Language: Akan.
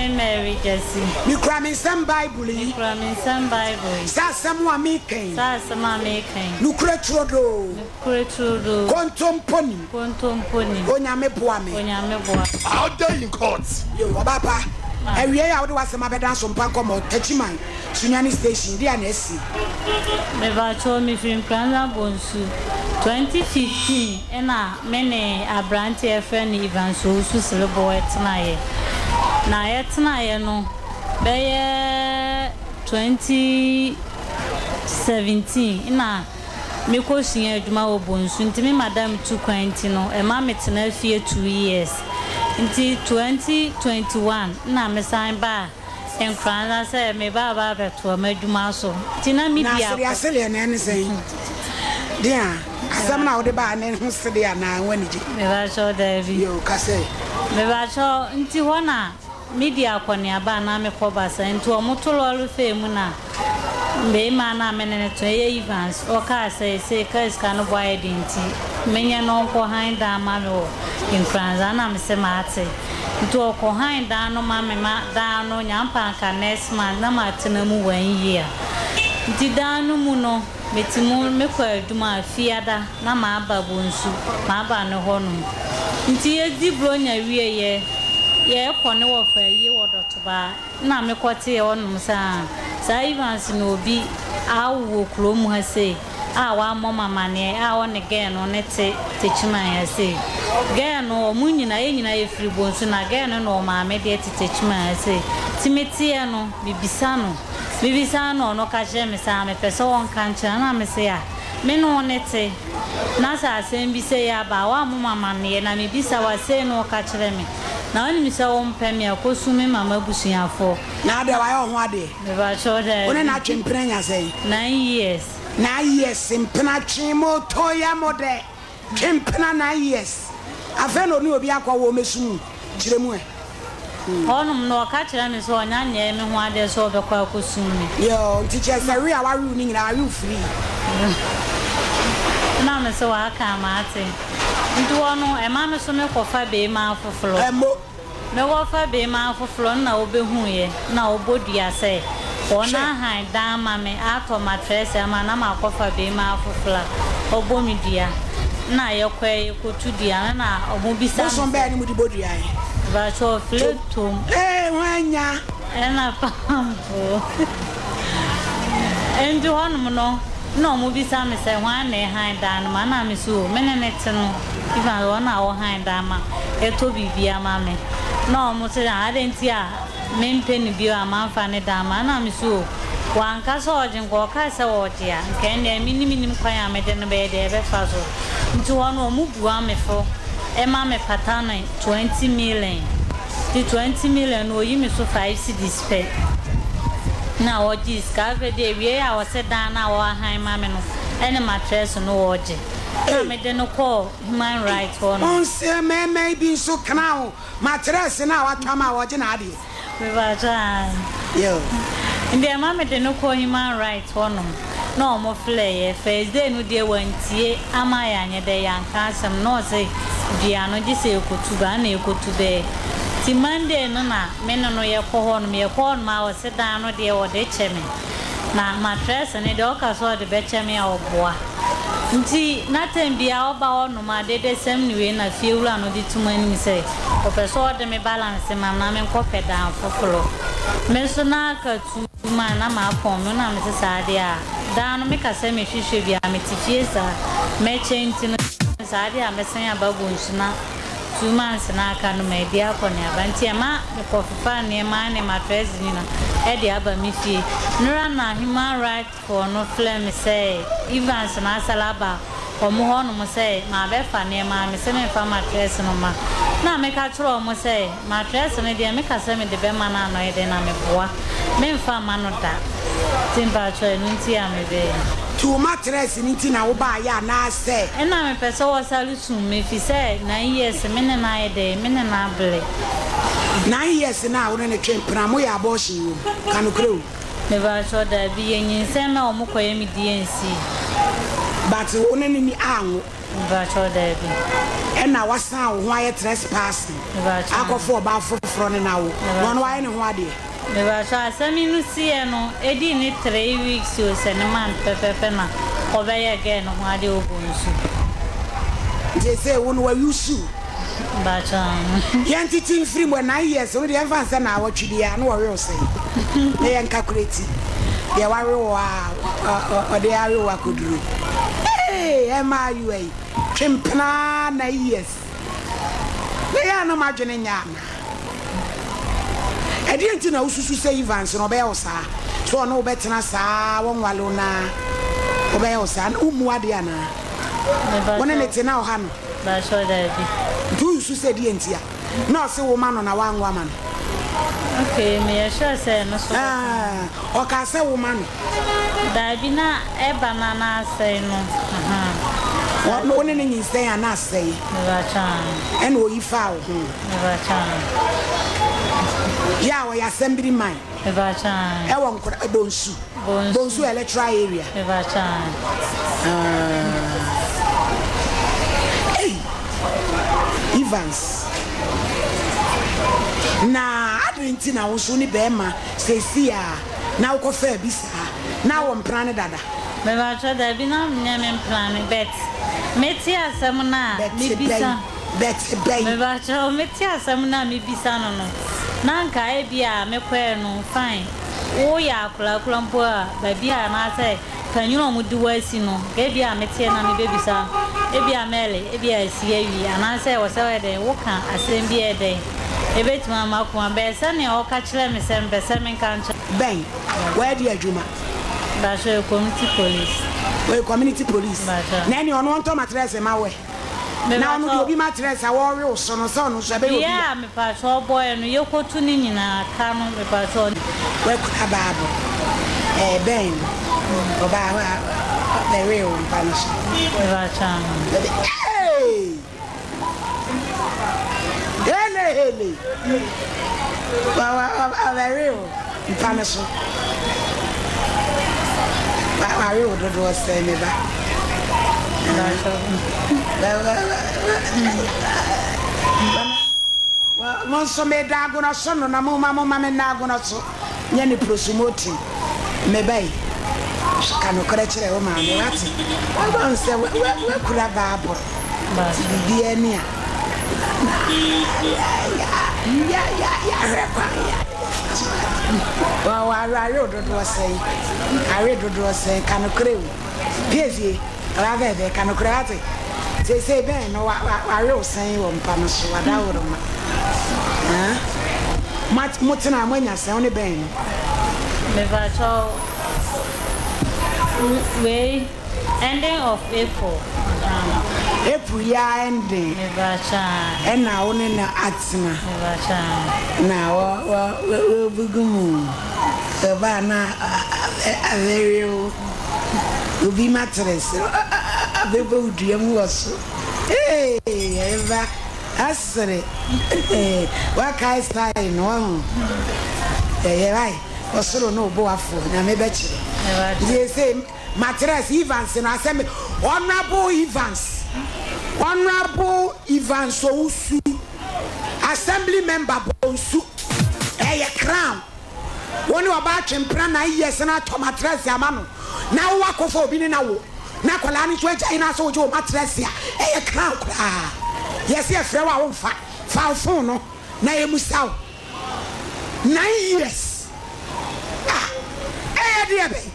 Me Mary Gyasi. Mekura me nsam Bible yi. Mekura me nsam Bible yi. Sɛ asɛm a mereka yi. Sɛ asɛm a mereka yi. Nokorɛ turodoo. Nokorɛ turodoo. Kontompo nim. Kontompo nim. Onyame boa me. Onyame boa me. Out there in court. Yo, ɔbaa pa, awiei a wode w'asɛm abɛdan so mpa nkɔmmɔ, Takyiman, Sunyani Station, deɛ na asi? Mepakyɛw mefiri Nkoranza Bonsu. 2015 ɛna me ne abranteɛ a yɛfrɛ no Evans Owusu Seleboe tenaeɛ. Na yɛtenaeɛ no bɛyɛ 2017 na mekɔ sua adwuma wɔ Bonsu nti me madam tu kwan nti no ɛma me tena fie 2 years. Nti 2021 na mesan baa Nkoranza sɛ meba aba abɛtoa m'adwuma so nti na me Na biako. sereasereɛ no ɛne sɛn? Deɛ a, asɛm no a wode baa no ho sereɛ anaa ho anigye? Mebakyɛw daabi. Yoo, ka sɛ. Mebakyɛw, nti hɔ na medi akɔneaba anaa mekɔ basa nti wɔto lɔre faa mu na Barima no a me ne no te no, ɛyɛ Evans, ɔkaa sɛ seesei kaa sika no bo ayɛ den nti menyɛ na ɔnkɔ han dan ma me wɔ Nkoranza na mese mate. Nti ɔkɔ han dan no ma me ma dan no nyampa anka next month na matena mu one year. Nti dan no mu no mete mu mekɔ adwuma a Fiada na maba Bonsu maba ne hɔ nom. Nti yɛdi Buronya wieɛ yɛkɔ ne wɔfa ayie wɔ Dɔtobaa. Nna mekɔtsee hɔnom sɛ ah, saa Evans no obi awo wɔ kurow mu ha sei a ɔammbɔ me amanneɛ a ɔne girl no ne tse Techiman ha sei. Girl no, ɔmo nyina, yɛn nyina yɛfiri Bonsu na girl no na ɔmaame deɛ tse Techiman ha sei. Ntsi metseɛ no, mebisa no, mebisa no na ɔno ka kyerɛ me sɛ ah, mepɛ sɛ ɔnka nkyerɛ me. Nna mese ah, me ne wo ne tse na sɛ asɛm bi sei aba a, woammɔ me amanneɛ na mebisa wo a, sei na woka kyerɛ me. Na wonim sɛ wompɛ me a, kɔsu me ma m'abusuafoɔ. Na adɛn, wayɛ wo ho adeɛ? Mepakyɛw, Wo ne no daabi. atwe mpena anya sɛn? Nine years. Nine years, mpena twe moto yɛ mo dɛ, twe mpena nine years. Afei na ɔne obi akɔ wɔ ɔmɛsu mu, kyerɛ mu ɛ. Hɔnom no, ɔka kyerɛ me sɛ ɔnya nyɛɛ me ho adeɛ sɛ ɔbɛkɔ akɔsum me. Yoo, nti kyerɛ sɛ we a wawe wo no nyinaa, wawe wo free. Na me sɛ waka a mate. Nti hɔ no, ɛma me so me kɔfa beema afoforɔ. Ɛmmo. Me kɔfa beema afoforɔ no na ɔbɛhuuiɛ na ɔbɔ dua sɛ wɔn Hwɛ. ahan dan ama me, atɔ matrɛse ama na makɔfa beema afoforɔ a ɔbɔ me dua. Na yɛkɔɛ yɛkɔtu dua no na ɔmo bisa me Bosom sɛ. bɛn ne mode bɔ dua yi? Mpakyɛw, Tom. Fletom. Ee, hwan nya? Ɛna pampo. Nti hɔnom no, nna wɔbisa me sɛ, Hwan na ɛhan dan no ma? Nna mese, O, me ne no te no, even though ɔno na ɔhan dan ma, ɛtɔ biribiara ma me. Nna wɔse, Adɛn nti a mempɛ no bio a mamfa ne dan amma? Nna mese, O, wanka sɛ ɔgye, nka ɔkaa sɛ ɔgye a, nka ɛnneɛ me ne mennim kwan a mede no bɛyɛ deɛ ɛbɛfa so. Nti hɔ no, wɔbua me fo ma mepata no 20 million. Nti 20 million no oyi me so 5 cedis pɛ na ɔgyee sika. Afei deɛ awiei a ɔse dan no a ɔahan ma me no ɛne matress no ɔɔgye. Na mede no kɔɔ human right hɔ nom. Wonse mɛɛma yi bi nso kena wo matress no a watɔ ama wo ɔgye n'adeɛ. Mepakyɛw aane. Yo. Nti ɛma mede no kɔɔ human right hɔ nom na ɔmo flɛɛ yɛ. First day no deɛ wantie ama yɛanyɛ dɛ yɛanka asɛm na ɔse dua no gyesɛ yɛkɔtu ba na yɛkɔtu bɛɛ. Nti Monday no na me ne no yɛkɔ hɔ nom. Yɛkɔ hɔ nom a ɔse dan no deɛ ɔde kyɛ me. Na matress no deɛ ɔka sɛ ɔde bɛkyɛ me a ɔboa. Nti na term biara ɔba hɔ nom a dedesɛm ne wei na fiewura no de to m'anim sɛ ɔpɛ sɛ ɔde me balance ma me na menkɔ pɛ dan foforɔ. Me nso na aka 2 months na mapɔn me na mese saa deɛ a dan no meka sɛ mehwehwɛ bi a mete fie saa mɛkyɛ nti no saa deɛ a mɛsan aba Bonsu na 2 months na aka no madi akɔneaba nti ɛma mekɔfefaa nneɛma ne matress nyina de aba me fie. Nora na human right foɔ no frɛ me sɛ Evans na asɛl aba wɔn hɔ nom sɛ mabɛfa nneɛma a mese memfa matress no ma na meka kyerɛ wɔn sɛ matress no deɛ meka sɛ mede bɛma no a na ɔyɛ dɛn na meboa memfa mma no da nti mpakyɛw ɛno nti a mebɛɛ. Nti wo matress no nti na wobaeɛ anaasɛ? Nna mepɛ sɛ wɔsare sum me efisɛ nine years me ne no ayɛ dɛn me ne no abere. 9 years no a wo ne no twe mpena moyɛ abortion wɔ mu? Ka nokorɛ o. Mepakyɛw daabi yɛ nyinsɛn na ɔmo kɔyɛ me D&C. But wo ne no ni anwo? Mepakyɛw daabi. Ɛna wasan wo ho ayɛ trespassing Mepakyɛw. akɔfa ɔbaa foforɔ ne no awo na ɔno wayɛ ne ho adeɛ. Mepakyɛw asɛm yi no siiɛ no edii ne tree weeks o sɛ ne month pɛpɛpɛ na ɔbɛyɛɛ girl no ho adeɛ wɔ Bonsu. Nti seesei wo no wa use wo. Mepakyɛw. Yɛntete mfiri mu ɛ nine years no deɛ yɛmfa nsɛ naawɔtwe biara na wɔwe wo sɛn na yɛn calculate deɛ wawe wo a ɔde awe wo akɔduro ee ɛmaayewa yi twe mpena nine years na yɛ a na moadwene nyɛ anaa ɛdeɛ nti na wosusu sɛ Evans no ɔbɛyɛ wo saa sɛ ɔne wo bɛtena saa wɔnwale wo na ɔbɛyɛ wo saa wommu adeɛ anaa wo ne ne te na ɔha no. Mpakyɛw daabi. Nti wo nsu sɛ deɛ ntia na ɔse wo ma no na wanwo ama no. Okay meyɛ sure sɛ ɛno so bɛka. Aah ɔkaa sɛ wo ma no. Daabi na ɛba no a na asɛe no ahaa. Wo ne no nyinsɛn a na asɛe. Mepakyɛw aah. Ɛna oyi faa wo ho. Mepakyɛw aah. Yɛ a ɔyɛ assembly man. Mepakyɛw aah. Ɛwɔ nkora Bonsu. Bonsu. Bonsu electoral area. Mepakyɛw aah. Ah. Ei! Evans. Na adɛn nti na wo nso wo ne bɛrima seesei a na wokɔfaa bi saa? Na wɔ mpena no dada? Mepakyɛw dabi na nyɛ me mpena no but mete asɛm no a Bɛte mebisa. bɛn? Bɛte bɛn? Mepakyɛw mete asɛm no a mebisa no no na anka ebia mekɔɛ no fine. Woyɛ akwadaa koraa mpo a, baabi a anaasɛ panyin a wɔde wo asi no, ebia meteɛ na mebɛbisa, ebia Mary, ebia asi awie, anaasɛ ɛwɔ sɛ woyɛ dɛn, woka asɛm bi a ɛyɛ dɛn, ɛbɛtumi ama akoma bɛyɛ sɛnea ɔka kyerɛɛ me sɛ mepɛ sɛ menka nkyerɛ. Bɛn? Wadi adwuma. Mpakyɛ ɔyɛ community police. Ɔyɛ community police. Mpakyɛ. Na ɛneɛ ɔno ɔntɔ matrɛs mma wo ɛ. Na ɔno deɛ obi matrɛs a wɔrewe wo so no sɛ ɔno nso ɛbɛyɛ obi Bea ya. a mepakyɛw bɔɛ no yɛkɔtu ne nyinaa ka no mepakyɛw. W'akura baabo ɛɛ bɛn no ɔbaa hɔ a ɔbɛwee wo mpa no so. Mepakyɛw. Ɔde eeii hele hele wa wa ɔbɛwee wo mpa no so. Wa wawe wo dodoɔ sɛn me ba. Mo nso meda agonɔ so no na momma momma me nna agonɔ so nyɛ ne prosumotin. Me ba yi, ka nokorɛ kyerɛ wo maame, woate? Woahu sɛ woakura Bible, nti biribiara ni a, na yɛahwɛ kwan a yɛbɛfa so ate. Wawe wo dodoɔ sɛn? Awe dodoɔ sɛn? Ka nokorɛ o. Piesie, ɔbaa fɛɛfɛ, ka nokorɛ, woate? Seesei bɛn no wawe wo sɛn wɔ mpa no so, wadaworoma? Haa? Motena a moanya sɛn, wo ne bɛn no? Mepakyɛw, wei ending of April ahaa. April yi ara ending. Mepakyɛw aa. Ɛna wo ne no atena. Mepakyɛw aa. Na wɔ wɔ wɔbugu mu. Ɔbaa na abɛwe wo. Obi matress abɛbɔ wo dua mu wɔ so. Hey, ɛba asere. Wakae style no wahu. Ɛyɛ wai ɔsoro ne wo boafo Nyame bɛkyerɛ. Nti seesei matress Evans no asɛm Honourable Evans Honourable Evans Owusu Assembly member Bonsu ɛyɛ crown. Wo ne ɔbaa twe mpena nine years na atɔ matress ama no na wo akɔfa obi ne no awo na akwadaa no nso agyae no asɛ wogye wo matress a ɛyɛ crown koraa yɛse yɛfrɛ wo a womfa fa wo phone no na yɛmusa wo nine years ah ɛyɛ deɛ bɛn.